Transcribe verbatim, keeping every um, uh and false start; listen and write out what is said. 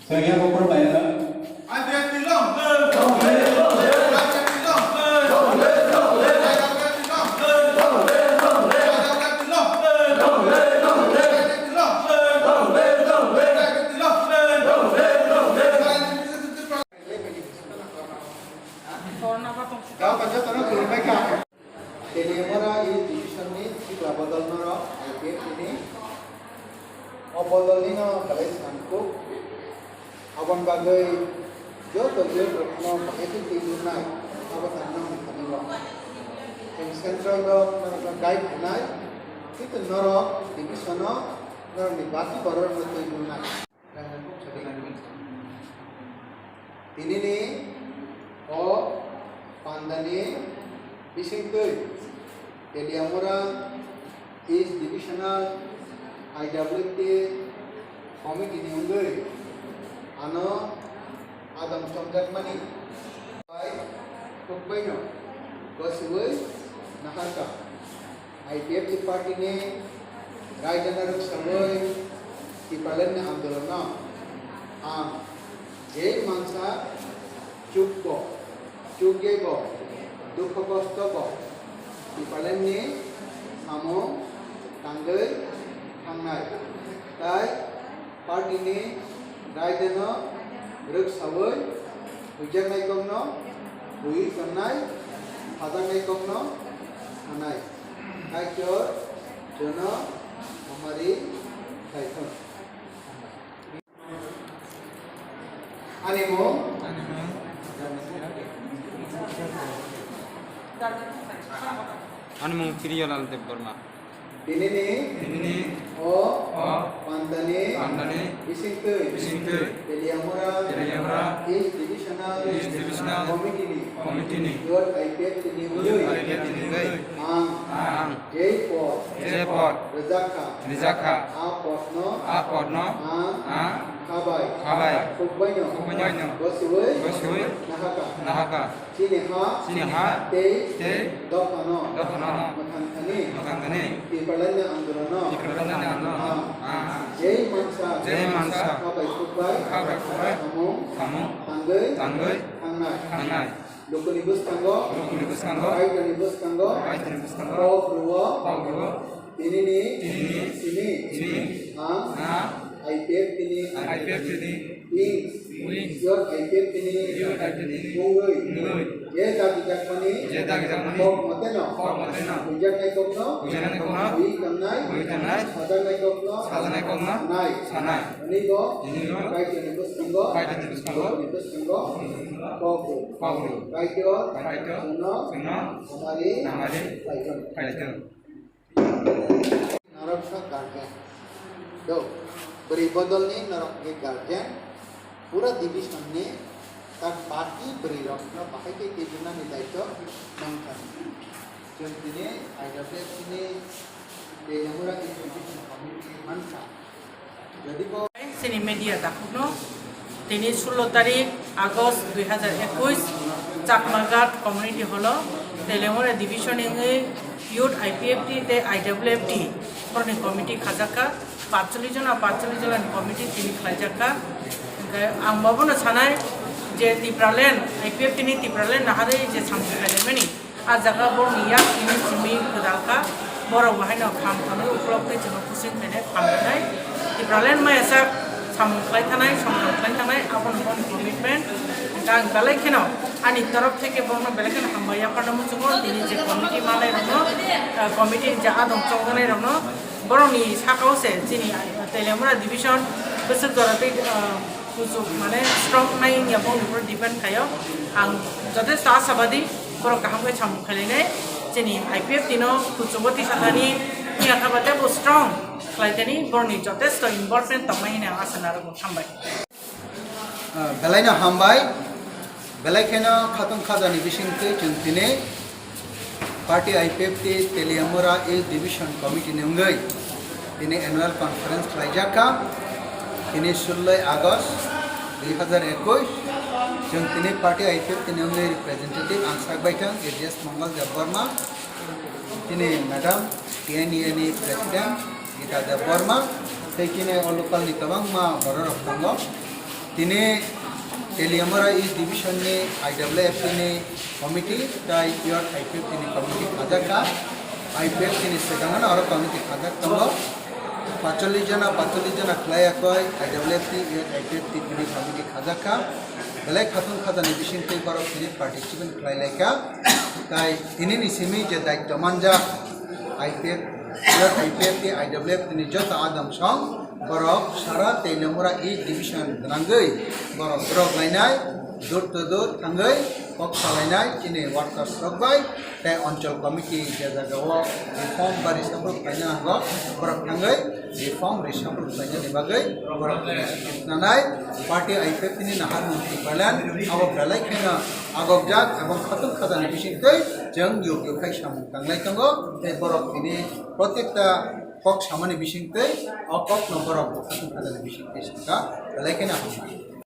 Saya bukur bayar. Teliamura East Division ni Sikla Bodol norok I P F T ni o bodol ni no belai sangkuk. Aboni bagwi joto youth rokno bahai khe twi rwnai, abo tang nang thani o. Chwng central rok norokno guide khnai, kintu norok division o norokni bati borok rokno twi rwnai. Tinini o pandani bisingtwi Teliamura East Divisional I W T Committee ni wngwi ano adong chomjakmani bai khukbaino gosiwi naharkha. I P F T party ni raidana rwksawi Tipraland ni andolon no ang je mansa chukbo, chukgebo, dukho kosto bo Tipraland ni samung tangwi thangnai. Tai party ni raidano rwksawi huijaknai kokno hui tongnai, sajaknai kokno sanai. Kaitor jono hamari khaithon. Ani mung? Ani mung Priyalal Debbarma. Tinini, tinini, o, o, pandani, pandani, bisingtwi, bisingtwi, Teliamura, Teliamura, East Divisional, East Divisional, Committee ni, Committee ni, Youth I P F T ni, Youth wngwi, I P F T ni wngwi, ang, ang, jei pod, jei pod, rwjakha, rwjakha, a podno, a podno, ang, ang, khabai, khabai, khukbaino, khukbaino, gosiwi, gosiwi, nahaka, nahaka. Chini ha, chini ha, tei, tei, dophano, dophano, mwthang thani, mwthang thani, Tipraland ni andolon no, Tipraland ni andolon no, ah, ah, jei mansa, jei mansa, khabai khukbai, khabai khukbai, samung, samung, tangwi, tangwi, thangnai, thangnai, lukuni bwskango, lukuni bwskango, raitoni bwskango, raitoni bwskango, kok rwo, kok rwo, tinini, tinini, simi, simi, ang, ang, I P F T ni, I P F T ni, Wings. Wings. Youth I P F T ni. Youth I P F T ni. Mungwi. Mungwi. Je dagijakmani. Je dagijakmani. Kok moteno. Kok moteno. Huijaknai kokno. Huijaknai kokno. Hui tongnai. Hui tongnai. Sajaknai kokno. Sajaknai kokno. Sanai. Sanai. Hwnwi bo. Hwnwi bo. Kaitorni bwskango. Kaitorni bwskango. Kaitorni bwskango. Kok rw. Kok rw. Kaitor. Kaitor. Chwngno. Chwngno. Hamari. Hamari. Kaitor. Kaitor. Norok sa guardian. Do, bwrwi bodolni norok ni guardian, pura division ni tak party bwrwi rok no bahai khe twijlani daityo nangkha. Chwng tini I W F T ni Teliamura East Division Committee mankha. Chini media takhukno tini sullo tarik August dui hazar ekush Chakmaghat Community Hall o Teliamura Division wngwi Youth I P F T tei I W F T borokni committee khajakha, patchollish jona, patchollish jona ni committee tini khlaijakha. Hwnkhe ang bobono sanai je Tipraland, I P F T ni Tipraland naharwi je samung khlaimani, ah jaga borokni yak simi simi gwdalkha, borok bo haino kham thangwi uklok tei chwngno kusing khainai kham rwnai. Tipraland maya sak samung khlai thanai, songkar khlai thanai, abono bohrokni commitment. Hwnkhe ang belai kheno ani torof theke bohrokno belai kheno hambai yapharna muchungo, tini je committee manai rokno, ah, committee je adong chongjanai rokno, borokni sakao se chini, ah, Teliamura division bwswk jora tei, ah, kuchuk mane strong nai wngya bongni upor depend khaio. Ang jotesto ashabadi borok kaham khe samung khlainai. Chini I P F T no kuchugo tisa thani wngya kha ba tei bo strong khlai thani borokni jotesto involvement tongmai hwnwi ang asa narwgo. Hambai. Ah, belai no hambai. Belai kheno khatung khajani bisingtwi chwng tini party I P F T Teliamura East Division Committee ni wngwi tini annual conference khlaijak kha. Tini sullo August dui hazar ekush, chwng tini party I P F T ni wngwi representative ang sak bai thang A J S Mongol Debbarma. Chini madam, T N E ni president Gita Debbarma, tei chini o local ni kwbangma bororok tongo. Tini Teliamura East Division ni I W F T ni committee tei Youth I P F T ni committee khajak kha. I P F T ni swkang no oro committee khajak tongo. Pacholish jona, pacholish jona khlai yakoi I W F T, Youth I P F T ni committee khajak kha. Belai khatung khajani bising tei borok tini participant khlai lai kha. Tai tini ni simi je daityo manjak I P F, Youth I P F T, I W F T ni joto adong song borok sara Teliamura East Division gwnangwi borok borok lainai, door to door thangwi kok salainai chini workers rok bai tei Anchal Committee je jaga o reform ba reshuffle khlaina nango borok thangwi reform reshuffle khlainani bagwi borok nanai party I P F T ni nahar mung Tipraland abo belai kheno agokjak ebong khatung khajani bisingtwi chwng yog yog khai samung tanglai tongo tei borok tini protekta kok samani bisingtwi o kok no borok khatung khajani bisingtwi saka belai kheno hambai.